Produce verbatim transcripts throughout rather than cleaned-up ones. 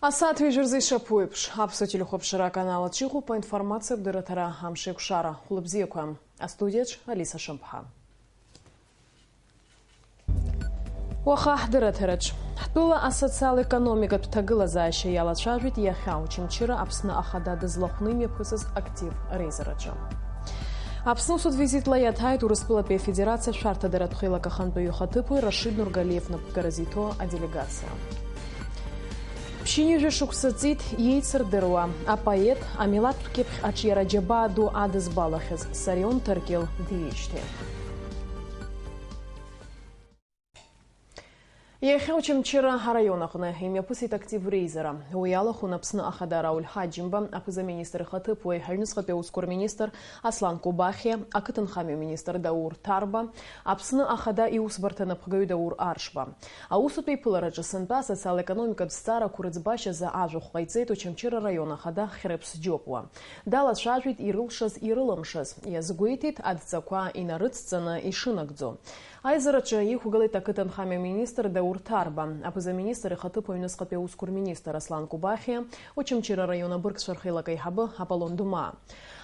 Асааҭ ҩажәа рзы ишаԥу еиԥш, Аԥсуа телехәаԥшра аканал аҿы иҟоуп аинформациатә дырраҭара Амшеикәшара. Хәлыбзиақәа. Астудиаҿ Алиса Шамԥҳа. Уаха ҳдырраҭараҿ. Ҳтәыла асоциал-економикатә ҭагылазаашьа иалацәажәеит иахьа Очамчыра Аԥсны Ахада дызлахәны имҩаԥысыз актив реизараҿы. Аԥсны усутә визитла иаҭааит Урыстәылатәи Афедерациа ашәарҭадаратә хеилак ахантәаҩы ихаҭыԥуаҩ Рашид Нургалиев напхгара зиҭо аделегациа. Ԥшьынҩажәа шықәса ҵит иеицырдыруа апоет, амилаҭтә кьыԥхь аҿиара џьабаа ду адызбалахьаз Сарион Ҭаркьыл диижьҭеи. Иахьа Очамчыра араион аҟны имҩаԥысит актив реизара. Уи иалахәын Аԥсны Ахада Рауль Ҳаџьымба, аԥыза-министр ихаҭыԥуаҩ, аҩныҵҟатәи аусқәа рминистр Аслан Кобахиа, ақыҭанхамҩа министр Даур Ҭарба, Аԥсны Ахада иусбарҭа напхгаҩ Даур Аршба. Аусутә еиԥылараҿы сынтәа асоциал-економикатә зҵаарақәа рыӡбашьазы ажәахә ҟаиҵеит Очамчыра араион ахада Хьрыԥс Џьопуа. Далацәажәеит ирылшаз-ирылымшаз, иазгәеиҭеит адҵақәа инарыцҵаны ишынагӡо. Аизараҿы иқәгылеит ақыҭанхамҩа министр Даур Ҭарба, аԥыза-министр ихаҭыԥуаҩ аҩныҵҟатәи аусқәа рминистр Аслан Кобахиа, Очамчыра араион абыргцәа рхеилак аиҳабы Аполлон Думаа.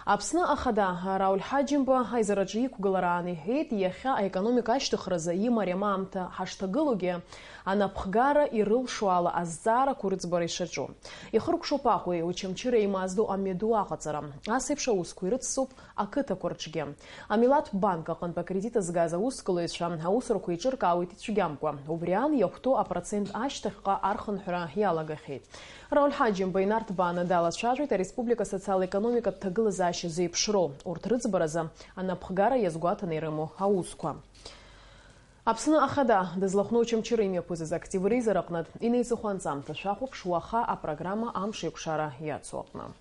Аԥсны Ахада Рауль Ҳаџьымба аизараҿы иқәгылараан иҳәеит, иахьа аекономика ашьҭыхразы имариам аамҭа ҳашҭагылоугьы, анапхгара ирылшо ала азҵаарақәа рыӡбара ишаҿу. Ихыркәшоуп Аҟәеи Очамчыреи еимаздо амҩаду аҟаҵара. Ас еиԥш аусқәа ирыццоуп ақыҭақәа рҿгьы. Амилаҭтә банк аҟынтә акредит згаз аусқәлаҩцәа аусурақәа еиҿыркаауеит ицәгьамкәа. Убри аан иахәҭоу апроцент ашьҭахьҟа архынҳәра иалагахьеит. Рауль Ҳаџьымба инарҭбааны далацәажәеит ареспублика асоциал-економикатә ҭагылазаашьа зеиԥшроу, урҭ рыӡбаразы анапхгара иазгәаҭаны ирымоу аусқәа. Аԥсны Ахада дызлахәны Очамчыра имҩаԥысыз актив реизара аҟнытә инеиҵыху анҵамҭа шәахәаԥш уаха апрограмма Амшеикәшара иацу аҟны.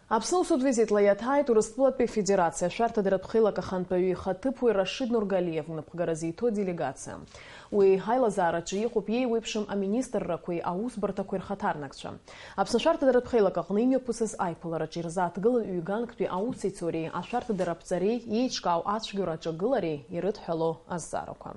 Аԥсны усутә визитла иаҭааит Урыстәылатәи Афедерациа ашәарҭадаратә хеилак ахантәаҩы ихаҭыԥуаҩ Рашид Нургалиев напхгара зиҭо аделегациа. Уи аилазаараҿы иҟоуп иеиуеиԥшым аминистррақәеи аусбарҭақәеи рхаҭарнакцәа. Аԥсны ашәарҭадаратә хеилак аҟны имҩаԥысыз аиԥылараҿы ирзааҭгылан ҩганктәи аусеицуреи ашәарҭадара аԥҵареи еиҿкаау ацәгьоура аҿагылареи ирыдҳәалоу азҵаарақәа.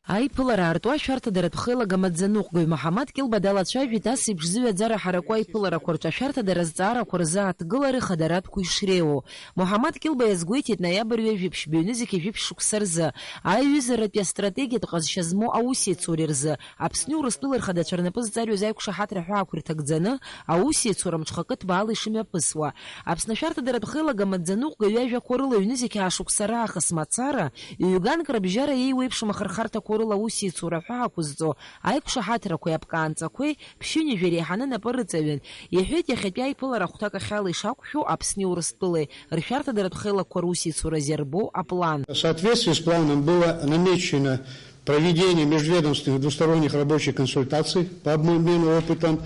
Аиԥылара аартуа ашәарҭадаратә хеилак амаӡаныҟәгаҩ Муҳаммад Кьылба далацәажәеит ас еиԥш зыҩаӡара ҳараку аиԥыларақәа рҿы ашәарҭадара азҵаарақәа рзы аҭгылареи хадаратәқәеи шреиуоу. Муҳаммад Кьылба иазгәеиҭеит, ноиабр ҩажәи ԥшьба ҩнызқь жәиԥшь шықәса рзы аиҩызаратәи астратегиатә ҟазшьа змоу аусеицуреи рзы Аԥсни Урыстәылеи рхадацәа рнапы зҵарҩыз аиқәшаҳаҭра ҳәаақәа ирҭагӡаны, аусеицура мҽхакы ҭбаала ишымҩаԥысуа. Аԥсны ашәарҭадаратә хеилак амаӡаныҟәгаҩ иажәақәа рыла ҩнызқь аашықәса раахыс мацара, ҩганк рыбжьара иеиуеиԥшым ахырхарҭақәа рыла аусеицура ҳәаақәызҵо аиқәшаҳаҭрақәеи аԥкаанҵақәеи ԥшьынҩажәа иреиҳаны напы рыҵаҩын, иҳәеит иахьатәи аиԥылара ахәҭакахьала ишақәшәо Аԥсни Урыстәылеи ршәарҭадаратә хеилакқәа русеицуразы иарбоу аплан. В соответствии с планом было намечено проведение межведомственных двусторонних рабочих консультаций по обмену опытом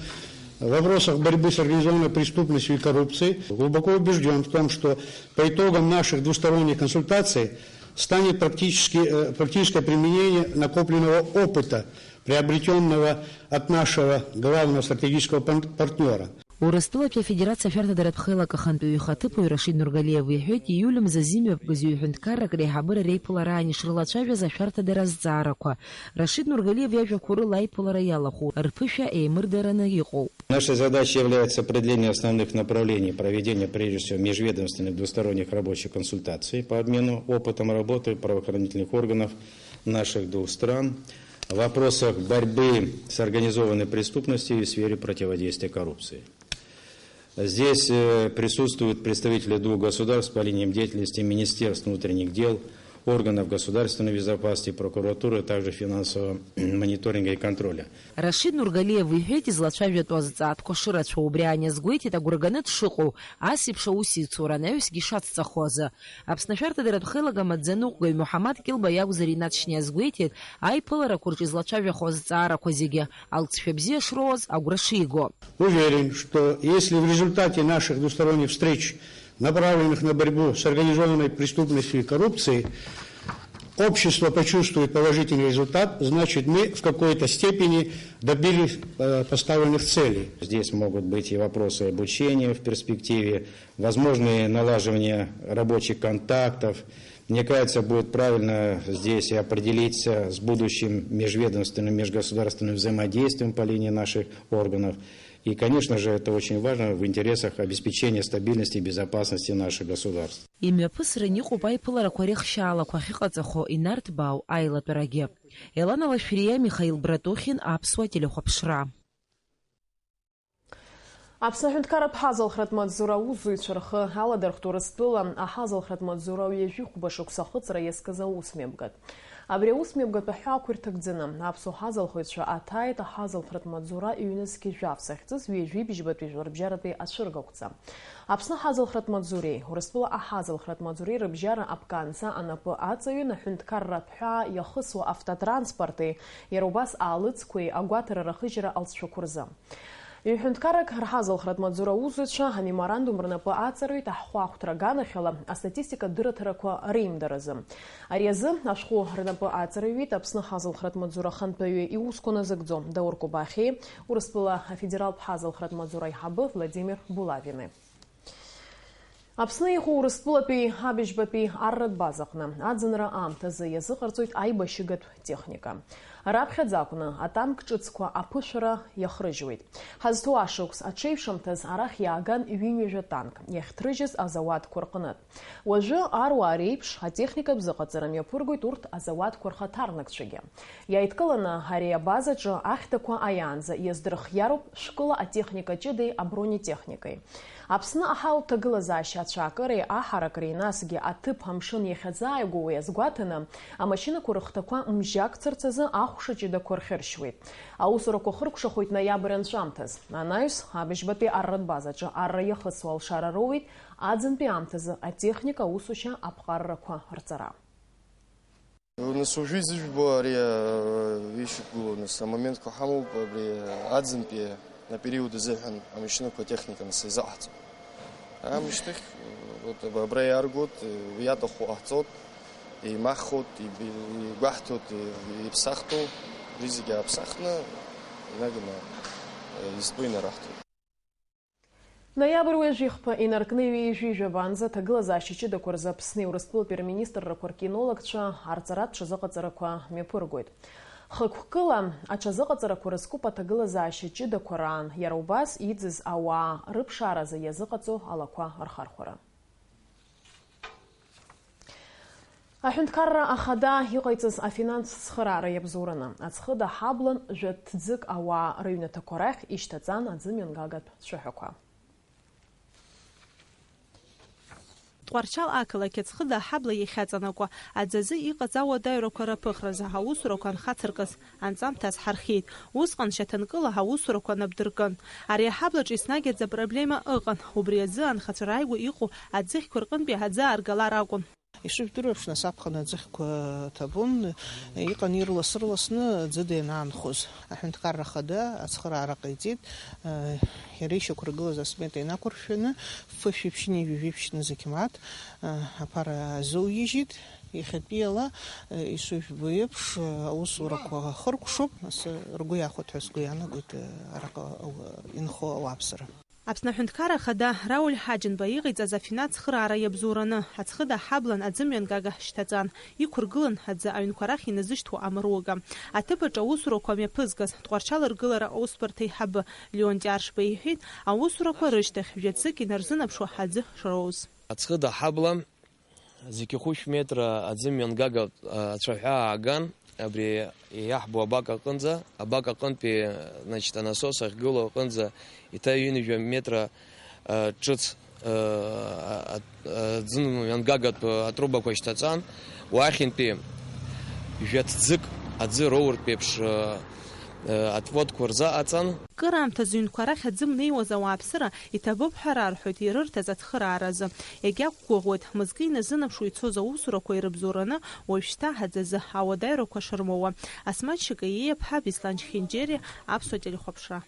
в вопросах борьбы с организованной преступностью и коррупцией. Глубоко убежден в том, что по итогам наших двусторонних консультаций станет практически, э, практическое применение накопленного опыта, приобретённого от нашего главного стратегического пан-, партнёра. Урыстәылатәи Афедерациа ашәарҭадаратә хеилак ахантәаҩы ихаҭыԥуаҩ Рашид Нургалиев иҳәеит, ииуль мза зымҩаԥгаз ҩ-ҳәынҭқаррак реиҳабыра реиԥылараан ишрылацәажәаз ашәарҭадара азҵаарақәа. Рашид Нургалиев иажәақәа рыла аиԥылара иалахәу рԥышәа еимырдараны иҟоуп. Нашей задачей является определение основных направлений проведения, прежде всего, межведомственных двусторонних рабочих консультаций по обмену опытом работы правоохранительных органов наших двух стран в вопросах борьбы с организованной преступностью и в сфере противодействия коррупции. Здесь, э, присутствуют представители двух государств по линиям деятельности министерств внутренних дел, органов государственной безопасности, прокуратуры, а также финансового мониторинга и контроля. Рашид Нургалиев иҳәеит, излацәажәатәу азҵаатәқәа шырацәоу, убри аан иазгәеиҭеит, агәра ганы дшыҟоу, ас еиԥш аусеицура анаҩсгьы ишацҵахо азы. Аԥсны ашәарҭадаратә хеилак амаӡаныҟәгаҩ Муҳаммад Кьылба иакәзар инаҵшьны иазгәеиҭеит, аиԥыларақәа рҿы излацәажәахо азҵаарақәа зегьы алҵшәа бзиа шроуаз агәра шиго. Уверен, что если в результате наших двусторонних встреч, направленных на борьбу с организованной преступностью и коррупцией, общество почувствует положительный результат, значит, мы в какой-то степени добились, э, поставленных целей. Здесь могут быть и вопросы обучения в перспективе, возможные налаживания рабочих контактов, Мне кажется, будет правильно здесь определиться с будущим межведомственным, межгосударственным взаимодействием по линии наших органов. И, конечно же, это очень важно в интересах обеспечения стабильности и безопасности наших государств. Имҩаԥысран иҟоуп аиԥыларақәа рыхшьаалақәа ахьыҟаҵахо инарҭбаау аилатәарагьы. Елана Лашәриа, Михаил Братухин, Аԥсуа телехәаԥшра. Аԥсны аҳәынҭқарратә ҳазалхратә маҵзура аусзуҩцәа рхы аладырхәт Урыстәыла аҳазалхратә маҵзура ҩажәи хәба шықәса ахыҵра иазкыз аусмҩаԥгатә. Абри аусмҩаԥгатә аҳәаақәа ирҭагӡаны, аԥсуа ҳазалхыҩцәа аҭааит аҳазалхратә маҵзура ҩнызқь жәаф захьӡыз ҩажәи бжьбатәи жәларбжьаратәи ацәыргақәҵа. Аԥсны аҳазалхратә маҵзуреи Урыстәыла аҳазалхратә маҵзуреи рыбжьара аԥкаанӡа анапы аҵаҩын аҳәынҭқарратә ҳәаа иахысуа автотранспорти, иара убас аалыҵқәеи агәаҭара рахыжьра алҵшәақәа рзы. Ҩ-ҳәынҭқаррак рҳазалхратә маҵзура аусзуҩцәа амеморандум рнапы аҵарҩит аҳхәаахәҭра аганахьала астатистикатә дырраҭарақәа реимдаразы. Ари азы ашәҟәы рнапы аҵарҩит Аԥсны ҳазалхратә маҵзура ахантәаҩы иусқәа назыгӡо Даур Кобахьиеи Урыстәыла афедералтә ҳазалхратә маҵзура аиҳабы Владимир Булавини. Аԥсны иҟоу Урыстәылатәи абыжьбатәи арратә базаҟны аӡынра аамҭазы иазыҟарҵоит аибашьыгатә техника. Раԥхьаӡа акәны атанк ҿыцқәа аԥышәара иахрыжьуеит. Ҳазҭоу ашықәс аҽеиԥшымҭаз арахь иааган ҩынҩажәа танк иахьҭрыжьыз азауадқәа рҟнытә. Уажәы аруаа реиԥш атехникатә зыҟаҵара мҩаԥыргоит урҭ азауадқәа рхаҭарнакцәагьы. Иааидкыланы ари абазаҿы ахьҭақәа аиаанӡа иаздырхиароуп шәкыла атехника ҷыдеи абронетехникеи. Аԥсны аҳауа ҭагылазаашьа ацәаакыреи аҳаракреи, насгьы аҭыԥ амшын иахьазааигәоу иазгәаҭаны, амашьынақәа рыхҭақәа мжьакцарц азы ахәша ҷыдақәа рхьыршьуеит. Аусурақәа хыркәшахоит ноиабр анҵәамҭаз. Анаҩс, абыжьбатәи арратә базаҿы арра иахысуа алшара роуеит аӡынтәи аамҭазы атехника аусушьа аԥҟаррақәа рҵара. Нас уажәы изыжәбо ари, э, ишьақәгылоу, нас, амоментқәа ҳамоуп, абри, э, аӡынтәи апериод азыҳәан амашьынақәа атехника, нас, изаҳҵо. Амышьҭахь, э, вот, аб-, абра иааргоит, э, иаҭаху ҟаҳҵоит, еимаҳхоит, иб-, игәаҳҭоит, э, иԥсахтәу, абри зегьы ааԥсахны, инаганы, э, изтәу инараҳҭоит. Ноиабр ҩажәихԥа инаркны ҩажәи жәабанӡа аҭагылазаашьа ҷыдақәа рзы Аԥсни Урыстәылатәи рминистррақәа ркинологцәа арҵаратә ҽазыҟаҵарақәа мҩаԥыргоит. Хықәкыла аҽазыҟаҵарақәа рызкуп аҭагылазаашьа ҷыдақәа раан, иара убас иӡыз ауаа рыԥшааразы иазыҟаҵо алақәа рхархәара. Аҳәынҭқарра Ахада иҟаиҵаз афинанстә цхыраара иабзоураны, Аӡхыда ҳаблан жәа-ҭӡык ауаа рыҩнаҭақәа рахь ишьҭаҵан аӡымҩангагатә цәаҳәақәа. Тҟәарчал ақалақь Аӡхыда аҳабла иахьаҵанакуа аӡазы иҟаз ауадаҩрақәа раԥыхразы аусурақәа анхацыркыз анҵамҭа азҳархиеит. Усҟан шьаҭанкыла аусурақәа нап дыркын. Ари аҳаблаҿы еснагь аӡы апроблема ыҟан. Убри азы анхацәа рааигәа иҟоу аӡыхьқәа рҟынтәи аӡы ааргалар акәын. Ишыжәдыруа еиԥш, нас аԥхын аӡыхьқәа ҭабун, иҟан ирлас-ырласны ӡыда ианаанхоз. Аҳәынҭқарра Ахада ацхыраара ҟаиҵеит, иара ишьақәыргылаз асмета инақәыршәаны, фышәи ԥшьынҩажәи жәиԥшь нызқь мааҭ аԥара азоуижьит. Иахьатәиала, ишыжәбо еиԥш, аусурақәа хыркәшоуп, нас ргәы иахәоит ҳәа сгәы иаанагоит араҟа инхо ауааԥсыра. Аԥсны Аҳәынҭқарра Ахада Рауль Ҳаџьымба иҟаиҵаз афинанстә цхыраара иабзоураны, Аӡхыда аҳаблан аӡымҩангага шьҭаҵан, иқәыргылан аӡы аҩнқәа рахь иназышьҭуа амруга. Аҭыԥаҿ аусурақәа мҩаԥызгаз Тҟәарчал ргылара аусбарҭа аиҳабы Леонти Аршба иҳәеит, аусурақәа рышьҭахь жәа-ҭӡык инарзынаԥшуа аӡы шроуз. Аӡхыда аҳабла Зқьхәышә метра аӡымҩангага, а, ацәаҳәа ааган, абри иаҳбо абак аҟынӡа, абак аҟынтәи, значит, анасос ахьгылоу аҟынӡа иҭа ҩынҩажәа метра, а, ҿыц, а, а, а, аӡымҩангагатә атрубақәа шьҭаҵан, уахьынтәи жәа-ҭӡык аӡы роуртә еиԥш, а, а, отводқәа рзаҟаҵан. Кыраамҭа зыҩнқәа рахь аӡы мнеиуаз ауааԥсыра иҭабуп ҳәа рарҳәоит ирырҭаз ацхырааразы. Иагьақәгәыӷуеит, мызкы иназынаԥшуа ицоз аусурақәа ирыбзоураны уажәшьҭа аӡазы ауадаҩрақәа шырмоуа. Асмаҭ Шьакаиа-иԥҳа, Беслан Чхинџьери, Аԥсуа телехәаԥшра.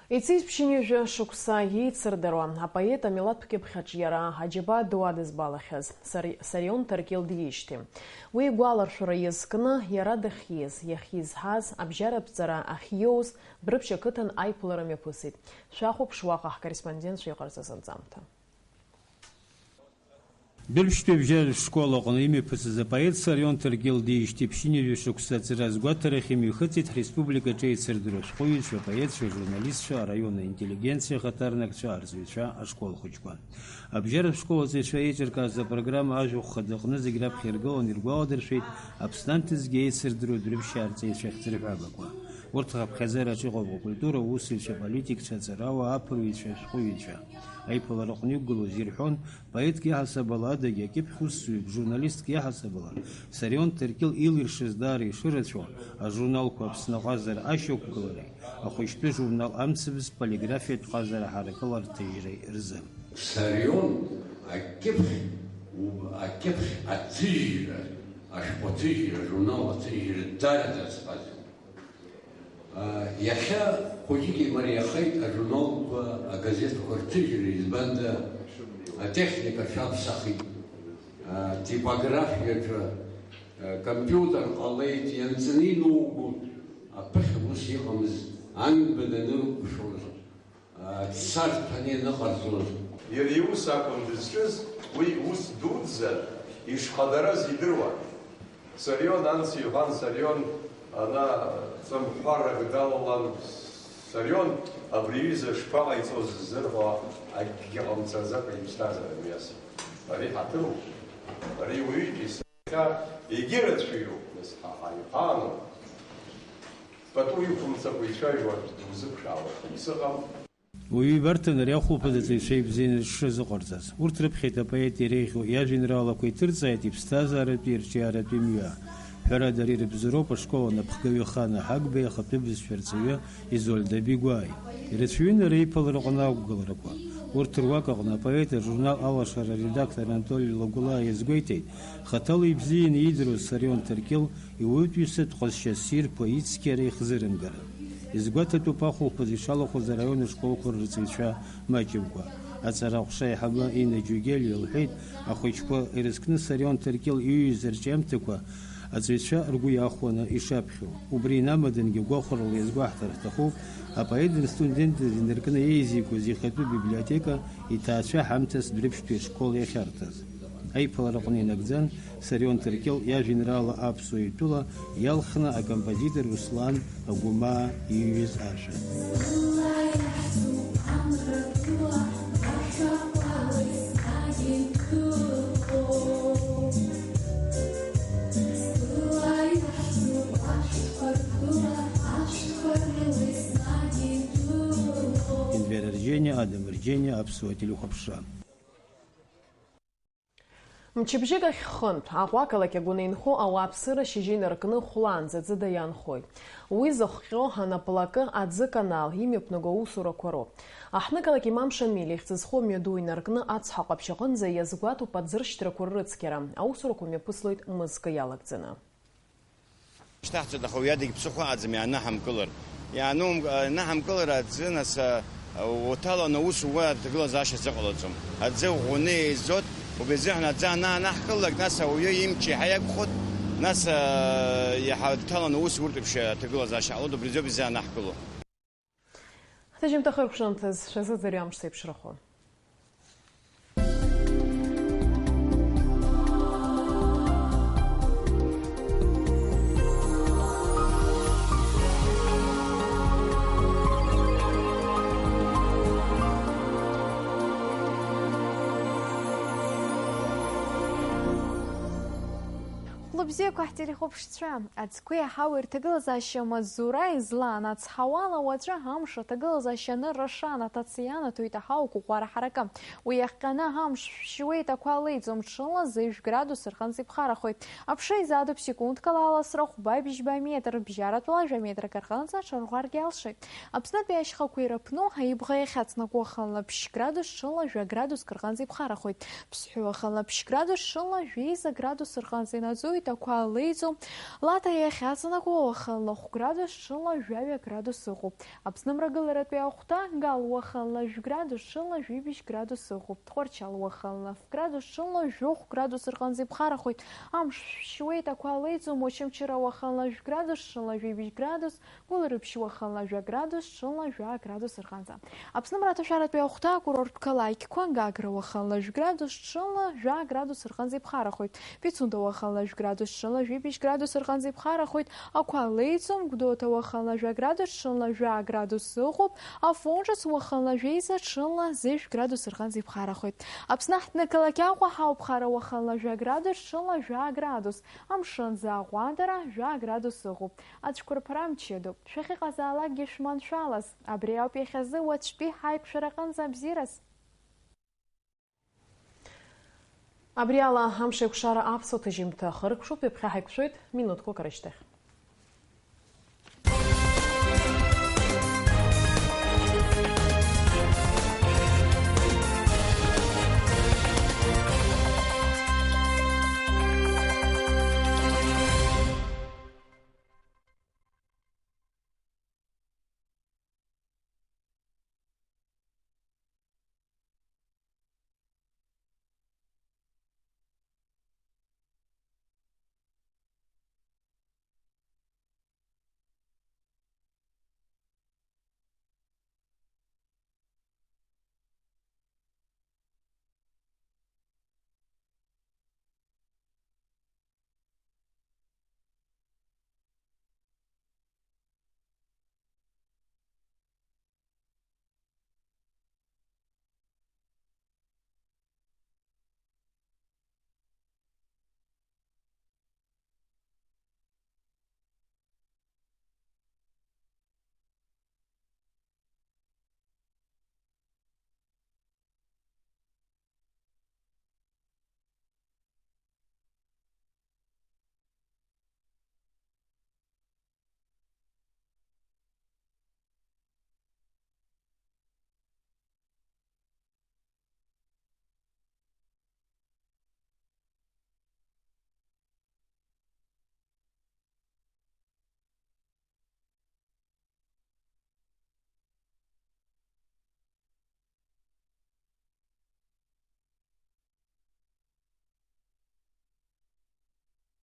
Ицеит ԥшьынҩажәа шықәса иеицырдыруа апоет амилаҭтә кьыԥхь аҿиара аџьабаа ду адызбалахьаз Сар-, Сарион Ҭаркьыл диижьҭеи. Уи игәаларшәара иазкны, иара дахьиз, иахьизҳаз, абжьаратә ҵара ахьиоуз, Дәрыԥшь ақыҭан аиԥылара мҩаԥысит. Шәахәаԥш уаҟа ҳкорреспондентцәа иҟарҵаз анҵамҭа. Дәырԥшьтәи абжьаратә школ аҟны имҩаԥысыз апоет Сарион Ҭаркьыл диижьҭеи ԥшьынҩажәа шықәса аҵра азгәаҭарахь имҩахыҵит ҳреспубликаҿы еицырдыруа ашәҟәыҩҩцәа, апоетцәа, ажурналистцәа, араион аинтеллигенциа ахаҭарнакцәа, арҵаҩцәа, ашкол хәыҷқәа. Абжьаратә школ аҵаҩцәа еиҿыркааз апрограмма ажәахә хада аҟны зегь раԥхьа иргыланы иргәаладыршәеит Аԥсны анҭыҵгьы еицырдыруа дәрыԥшьаа арҵаҩцәа ахьӡырҳәагақәа. Урҭ рхыԥхьаӡараҿы иҟоуп акультура аусзуҩцәа, аполитикцәа, аҵарауаа, аԥырҩцәа, ашәҟәыҩҩцәа. Аиԥылараҟны иқәгылоз ирҳәон, поетк иаҳасабала адагьы акьыԥхь усзуҩык, журналистк иаҳасабала, Сарион Ҭаркьыл илиршаз даара ишырацәоу, ажурналқәа Аԥсны аҟазара ашьақәгылареи, ахәыҷтәы журнал Амцабз полиграфиатә ҟазара ҳаракыла рҭыжьреи рзы. Сарион акьыԥхь, акьыԥхь аҭыжьра, ашәҟәы аҭыжьра, ажурнал аҭыжьра дара дрыцҳазеит. Иахьа хәыҷык имариахеит ажурналқәа, агазеҭқәа рҭыжьра, избанда атехника шәаԥсахит, атипографиаҿы, компиутер ҟалеит, ианҵаны инугоит, аԥыхьа ус иҟамызт, анбан аныркәшоз, царҭәаны ианыҟарҵоз. Иара иус акәын дызҿыз, уи ус дуӡӡан, ишхадараз идыруан. Сарион анцәа иҳәан, Сарион ана ҵымҳәарак далалан, Сарион абри аҩыза шԥаҟаиҵоз ззырҳәо акгьы ҟамҵаӡакәа иԥсҭазаара мҩасит. Ари ҳаҭыруп, ари уаҩытәи сахьа егьырацәаҩуп, нас ҳа ҳаиҳәаануп. Пату иқәымҵакәа ицәажәо аӡә дузыԥшаауа исыҟам. Уаҩы ибарҭан ари ахәылԥазы аҵаҩцәа ибзианы зҽазыҟарҵаз. Урҭ рыԥхьеит апоет иреиӷьу иажәеинраалақәа, иҭырҵааит иԥсҭазааратәи ирҿиаратәи мҩа. Ҳәарада, ари рыбзоуроуп ашкол анапхгаҩы Хана Ҳагбеи ахатәы бызшәа арҵаҩы Изольда Бигәааи. Ирацәаҩын ари аиԥылараҟны ақәгыларақәа. Урҭ руак аҟны апоет ажурнал Алашара аредактор Анатоли Лагәлаа иазгәеиҭеит, хаҭала ибзианы иидыруаз Сарион Ҭаркьыл иуаҩытәыҩсатә ҟазшьа ссирқәа ицқьара ихзырымгара. Изгәаҭатәуп ахәылԥаз ишалахәыз араион ашколқәа рырҵаҩцәа маҷымкәа. Аҵара аҟәша аиҳабы Инна Џьугелиа лҳәеит, ахәыҷқәа ирызкны Сарион Ҭаркьыл иҩыз арҿиамҭақәа аҵаҩцәа ргәы иахәаны ишаԥхьо. Убри инамадангьы гәахәарыла иазгәаҳҭар ҳҭахуп, апоет дыстудентыз инаркны еизигоз ихатәы библиотека иҭаацәа ҳамҭас Дәрыԥшьтәи ашкол иахьарҭаз. Аиԥылараҟны инагӡан Сарион Ҭаркьыл иажәеинраала Аԥсуа итәыла иалхны акомпозитор Руслан Агәымаа иҩыз ашәа. Енвер Арџьениа, Адам Арџьениа, Аԥсуа телехәаԥшра. Мчыбжьык ахь хынтә, Аҟәа ақалақь агәаны инхо ауааԥсыра шьыжьы инаркны хәлаанӡа ӡыда иаанхоит. Уи зыхҟьо анаплакы аӡы канал имҩаԥнаго аусурақәа роуп. Аҳҭнықалақь Имам Шамиль ихьӡ зху амҩаду инаркны ацҳа ҟаԥшь аҟынӡа иазгәаҭоуп аӡыршьҭрақәа ррыцқьара. Аусурақәа мҩаԥыслоит мызкы иалагӡаны. Шьҭаҳҵоит, аха уи адагь ԥсыхәа аӡам иаанаҳамкылар. Иаанаум-, иаанаҳамкылар аӡы, нас, а, уҭаланы аус ууа аҭагылазаашьа азыҟалаӡом. Аӡы ӷәӷәаны еизоит, убри азыҳәан аӡы анаанаҳкылалак, нас ауаҩы имч иаҳа иақәхоит, нас, а, иаҳа дҭаланы аус уртә еиԥш аҭагылазаашьа ҟалоит, убри азоуп изаанаҳкыло. Ҳҭыжьымҭа хыркәшамҭаз шәазыӡырҩ амш зеиԥшрахо. Хәлыбзиақәа ҳтелехәаԥшцәа, аӡқәеи аҳауеи рҭагылазаашьа амаҵзура излаанацҳауала уаҵәы амш аҭагылазаашьа анырра шаанаҭац ианаҭоит аҳауа қәыӷәӷәара ҳаракы. Уи иахҟьаны амш шәшьуеит, ақәа леиӡом, ҽынла зежә градус рҟынӡа иԥхарахоит. Аԥша изаатуп секундкала аласра хәба-бжьба метр, бжьаратәла жәа метрак рҟынӡа аҽарӷәӷәаргьы алшоит. Аԥснытәи ашьхақәа ирыԥну аибӷа иахьаҵнакуа хынла ԥшь градус, ҽынла жәа градуск рҟынӡа иԥхарахоит. Ԥсҳәыла хынла ԥшь градус, ҽынла жәеиза градус рҟынӡа инаӡоит. Қәа леиҵо, Лаҭа иахьаҵанакуа уахынла хә градус, ҽынла жәаҩа градус ыҟоуп. Аԥсны мрагыларатәи ахәҭа Гал уахынла жәә градус, ҽынла жәибжь градус ыҟоуп. Тҟәарчал уахынла ф градус, ҽынла жәохә градус рҟынӡа иԥхарахоит. Амш шәшьуеит, ақәа леиҵом, Очамчыра уахынла жәә градус, ҽынла жәибжь градус, Гәылрыԥшь уахынла жәа градус, ҽынла жәа градус рҟынӡа. Аԥсны мраҭашәаратәи ахәҭа акурорттә қалақьқәа Гагра уахынла жәа градус, ҽынла жәа градус рҟынӡа иԥхарахоит. Пицунда уахынла жәа градус, ҽынла жәибжь градус рҟынӡа иԥхарахоит. Ақәа леиҵом, Гәдоуҭа уахынла жәа градус, ҽынла жәа градус ыҟоуп. Афон ҿыц уахынла жәеиза, ҽынла зежә градус рҟынӡа иԥхарахоит. Аԥсны аҳҭнықалақь Аҟәа ҳауп, Хара уахынла жәа градус, ҽынла жәа градус. Амшын аӡы аҟәандара жәа градус ыҟоуп. Ацәқәырԥара мчыдоуп. Шәахьыҟазаалакгьы шәманшәалаз. Абри ауп иахьазы уаҵәтәи ҳаиқәшәара аҟынӡа абзиараз. Абри ала амш еиқәшара аԥсуа ҭыжьымҭа ахыркәшоуп, ҩаԥхьа ҳаиқәшәоит минуҭқәак рышьҭахь.